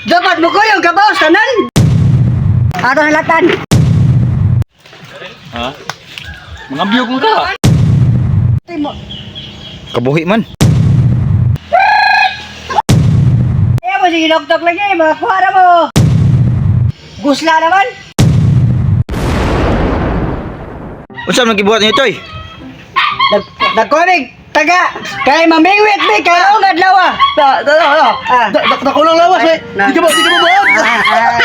Dapat mo ko yung gabaw tanan. Ato hilatan. Ha? Mga biyog mo ka. Mo. Kabuhi man. Ayaw mo sige doktok lagi, mga kuha na mo. Gusla naman. Unsa man gibuhat niyo, Choy? Nagkomig, taga, kay mamingwit mi, kay ang adlaw ah. Da, da, da, da. Ah. Da, da, da, lawas eh. Na. Di ka ba buhat? Ah, ah,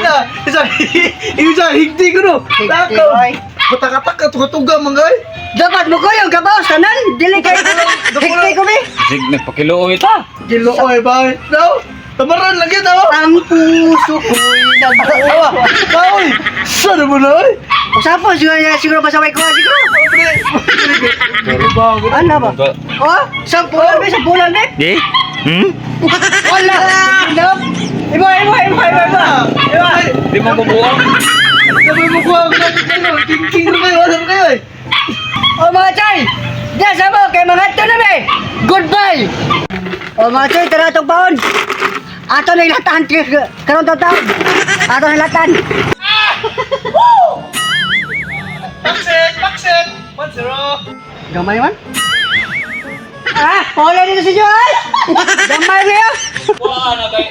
Na, isa, isa, higdi ko no. Higdi, Tako. oy. Matakatak at tuga mga ay. Dapat mo ko yung gabaw tanan, dili kay higti ko mi. Sig nagpakiluoy ta. Giluoy ba? No. Tamaran lang yun, oh. Ang puso ko'y Awa, nagbuo. oy. Sana mo na, oy. Usapon, siguro niya, siguro pasaway ko, siguro. Bago. Ano ba? Oh, sampulan mi, sampulan mi. Di? Hmm? Wala. Iba, iba, iba, iba, iba. Iba. Di mo bubuang. Sabay mo kuha ko na kayo. King king na kayo. Asan kayo eh? O mga chay, diyan sa mo, kay mga ito na mi. Goodbye. O mga chay, tara itong paon. Ato na ilatan, karon taon. Ato na ilatan. Baksit! Baksit! 1-0. Gamay man. Ah, wala dito si Joy. Gamay niyo. Wala na kay.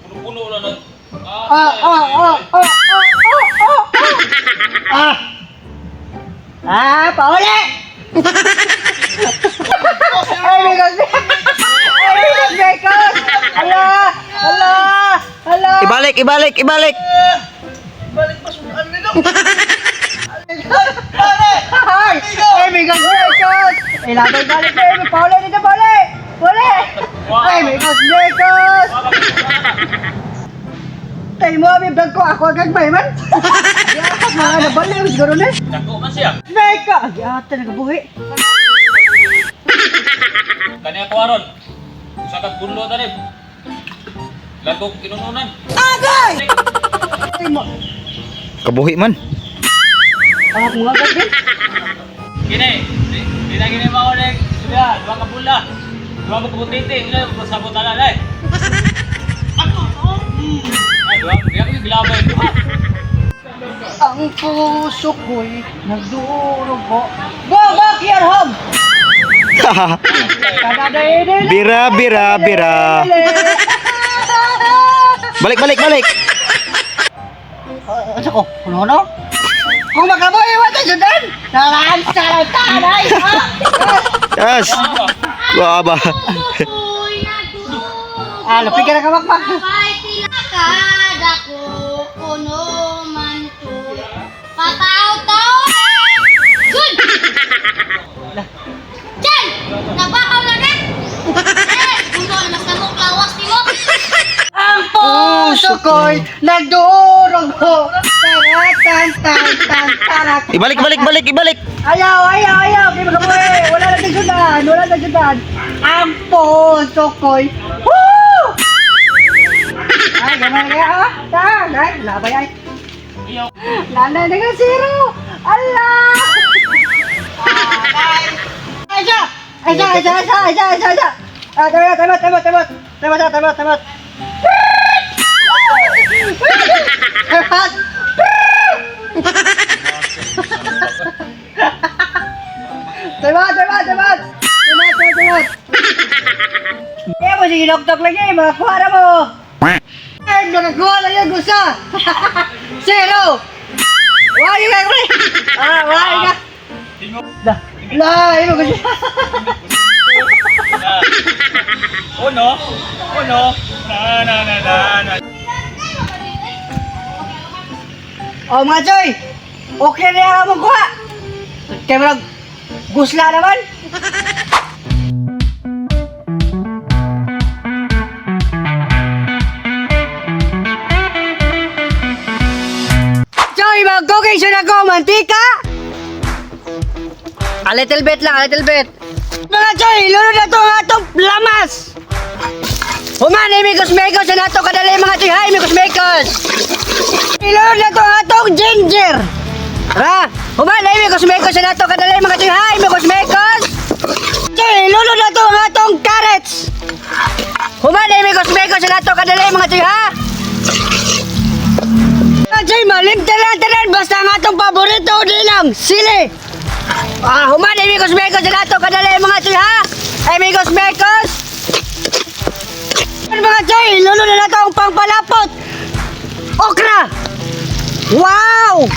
Puno-puno na na. Ah, ah, ah, ah, ah, ah, ah. Ah. Ah, pauli. Ay, mikos. Ay, mikos, mikos. Ala, ala, ala. Ibalik, ibalik, ibalik. Balik pa sudan nito. Ay, ay, mikos, mikos. Ay, labay, balik, ay, pauli dito, pauli. Pauli. Ay, mikos, mikos. Tayo mo, may vlog ko. Ako agad may man. Yapak, mga nabaliw, siguro na. Dako man siya. Meka! Ay, ate, nagabuhi. Kani ako aron. Usa ka bunlo ta ni. Lagok inununan. Agay! Tayo mo. Kabuhi man. Ang mga agad din. Kini, di di na kini mao ning siya, duha ka bula. Duha ka butiti, usa pasabot na lang ay. Ay, duha, di ako gilabay duha. Ang puso ko'y nagdurog ko. Go back your home! Kadadainin! Bira, bira, bira. Balik, balik, balik. Ano ko? Ano no? Kung makabuhi mo ito, sundan! Nalaan sa tanay! Yes. Wa ba? Ah, lapig ka na kamakmak. Kapay tilakad ako, kuno man to. Pataw-taw! Jun! Jan! Nabakaw na ka? Eh, puno na mas namong lawas ni mo. Ang puso ko'y nagdurog ko. Taratan, tan, tan, tarak. Ibalik, balik, balik, ibalik. Ayaw, ayaw, ayaw! Kaya makabuhi! Wala na tayong wala na tayong. Ang puso ko'y... Woo! Ay, gamay na kaya, ah! Tan! Ay, labay ay! Lanay na ka, zero! Allah! Ay, siya! Ay, siya! Ay, siya! Ay, siya! Ay, siya! Ay, siya! Ay, siya! Ah, tama, tama, tama, tama! Tama, tama, tama, tama! Tama, tama, tama! Tama, tama, tama! Kaya mo, sige, doktok lagi, mga kuha na mo! Ay, nakakuha na yan, gusa! Zero! Why you pre? Ah, why ka? La, la, imo gusto. Uno, uno, na na na na na. Oh, mga choy! Okay na yan among kuha! Kaya mo gusla naman! Choy, mag-cooking siya na ko, mantika! A little bit lang, a little bit. Mga choy, lunod na to ang atong lamas! Human, imigos-migos na nato kadali mga choy. Hi, imigos-migos! Ilunod na to ang atong ginger! Ra! Human, imigos-migos na nato kadali mga choy. Hi, imigos-migos! Choy, ilunod na to ang atong carrots! Human ay mekos-mekos sa nato kadali mga choy ha. Mga choy, malimte lang tanan basta ang atong paborito di lang sili. Ah, human ay mekos-mekos sa nato kadali mga choy ha. Ay mekos-mekos. Ano mga choy, lulo na nato ang pangpalapot. Okra. Wow!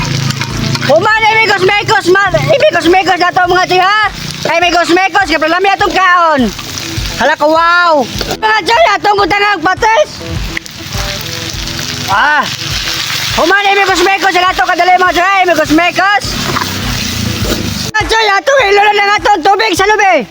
Human ay mekos-mekos, man. Ay mekos-mekos na to mga choy ha. Ay mekos-mekos, kapag lami atong kaon. Hala ka, wow! Mga choy, atong butang ang patis. Ah! Human ay mekos-mekos sa nato kadali mga choy, ay mekos-mekos. Mga choy, atong ilulo na nga atong tubig sa lubi.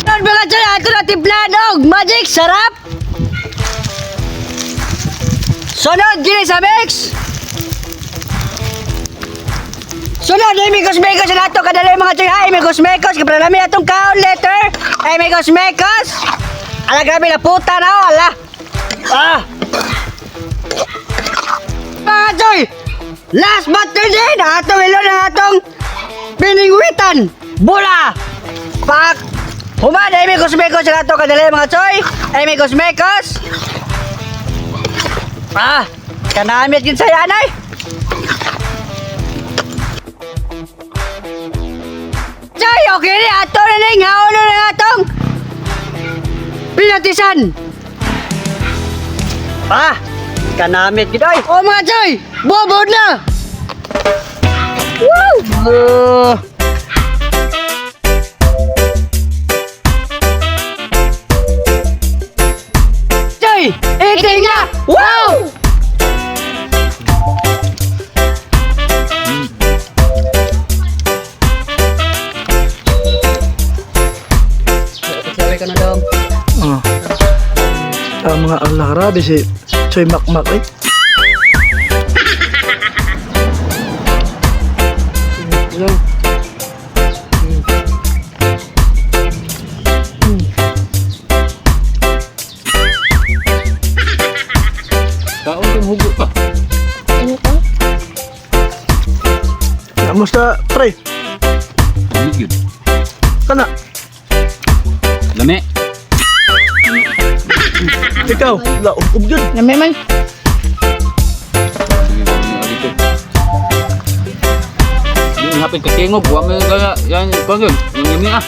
Yan, mga choy, ato na timplahan og magic sarap. Sunod, gini sa mix. Sunod, ay mekos-mekos sa nato kadali mga choy, ay mekos-mekos, kapalami atong kaon later. Ay mekos-mekos. Ala grabe na puta na oh, ala. Ah. Mga choy, last but not din, atong ilo na atong piningwitan. Bula. Pak. Human, ay mekos-mekos sa nato kadali mga choy. Ay mekos-mekos. Ah, kanamit yun sa'yo, anay. Choy, okay ni ato na ning haulo na atong pinatisan. Ah, kanamit gid oy. Oh mga choy, bobod na. Woo! Choy, eating na. Wow! Sabi ka na dong. Oh. Ang mga ala, grabe si Choy Makmak eh. Hello. Kaon kang hugo pa. Kamusta, pre? Lamig yun. Kana, Lami. ikaw, la ug yun. Lami man. Yung hapit ka tingob, wa may kaya yan kung yun. Yung yumi ah.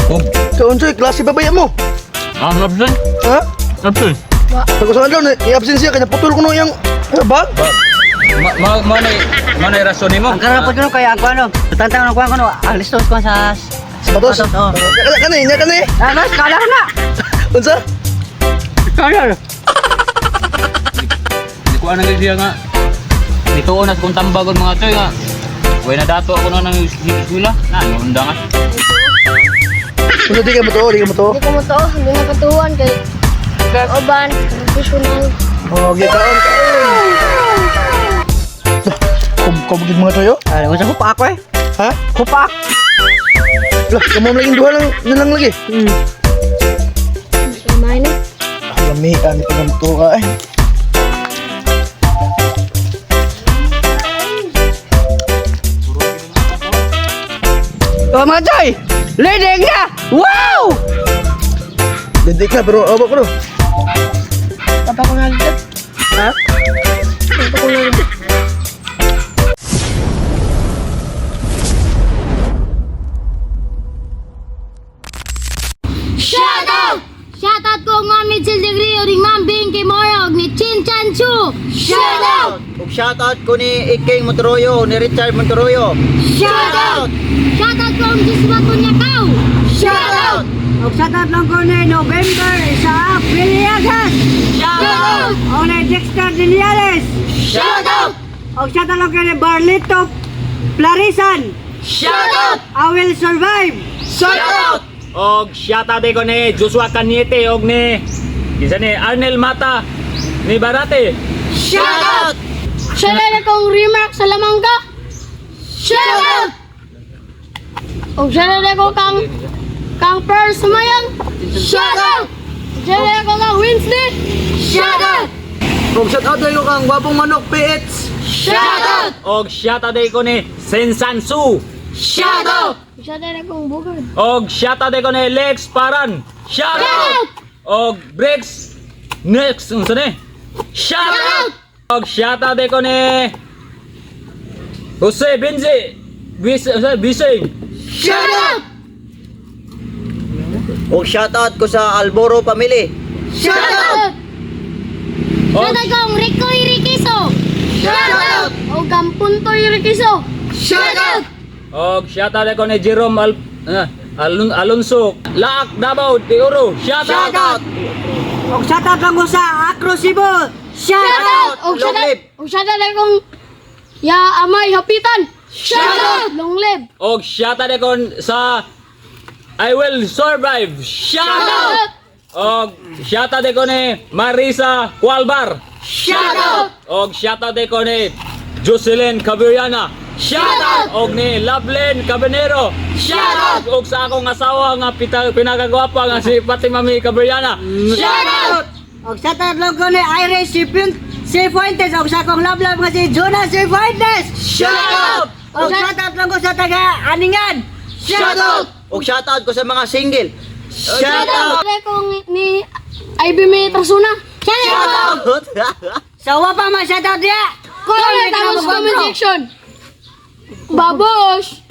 Kub. Kaon Choy, klase ba ba mo? Ah, absent. Ha? Absent. Pag sa adlaw, i-absent siya, kanya putol ko no iyang bag. Ma ma ma na ma na rason nimo. Ang karapot ko no kaya ang kuano. Tantang ang kuano ko no. Ang listos ko sa Sapatos. Oo. Kana kana, nya kana. Ah, mas kala na. Unsa? Kala. Di ko anang siya nga. Dito na sa kong tambagon mga choy nga. Way na dato ako na ng eskwela. Na, unda nga. Unsa di ka mo to, di ka mo to. Hindi ko mo to, hindi na patuhan kay Oban, professional. Oh, okay, kaon, kaon. Kum kum gid mga Choy, oh. Alam mo sa hupa ako eh. Ha? Hupa. Lah, kamo lagi duha lang na lang lagi. Kumain na. Lami ani pa to ka eh. Oh mga choy. Leading na. Wow! Dindi ka pero awa ko no. Papa ko na dito. Ha? Papa ko na dito. Shout out! Shout out ko ang Ma'am Mitchell de Grio, ring Ma'am Bing Kimora, ug ni Chin Chan Chu. Shout out! Ug shoutout ko ni Iking Monteroyo, ni Richard Monteroyo. Shout out! Shout out ko ang Joshua Cunyakaw. Shout out! Og shoutout lang ko ni November Isaac Villegas. Shout out! O ni Dexter Diniales. Shout out! Og shoutout lang ko ni Barlito Plarisan. Shout out! I will survive. Shout out! Og shoutout ko ni Joshua Caniete og ni kinsa ni Arnel Mata ni Barate. Shout out! Shout out akong remark sa Lamangga. Shout out! Og shout out ko kang Pearl Sumayang. Shout out! Shout out ko kang Winsley. Shout out! Og shout out ko kang Gwapong Manok PH. Shout out! Og shout out ko ni Sensansu. Shout out! Shout out akong bugad. Og shout out ko ni Lex Paran. Shout Shout out! out! Og Briggs next unsa ni? Shout Shout out! Og shout out ko ni Jose Benzi. Bis unsa Bising. Shout out! Og shoutout ko sa Alboro family. Shout out! Og Shout out kong Rico Iriquiso. Shout out! Og kang Punto Iriquiso. Shout out! Og shout out ko ni Jerome Alonso Laak Davao de Oro. Shout Shout out! out! Og shout out lang ko sa Acro Cebu. Shout Shout out! out! Og shout Long out! live. Og shout out akong Ya Amay Hapitan. Shout out! Long live. Og shout out ko sa I Will Survive. Shout out! Og shout out ko ni Marisa Cualbar. Shout out! Og shout out ko ni Jocelyn Cabiriana. Shout out! Og ni Lovelyn Cabanero. Shout out! Og sa akong asawa nga pinakagwapa nga si Fatima May Cabiriana. Shout out! Og shout out lang ko ni Iris Cifuentes og sa akong love love nga si Jonas Cifuentes. Shout out! Og shout out lang ko sa taga Aningan. Shout out! Og shoutout ko sa mga single. Shout Shout out! out! Akong ni Ivy May Trasuna. Shout out! Sa wa pa man shout out diya. Comment na tapos mo comment section. Babosh!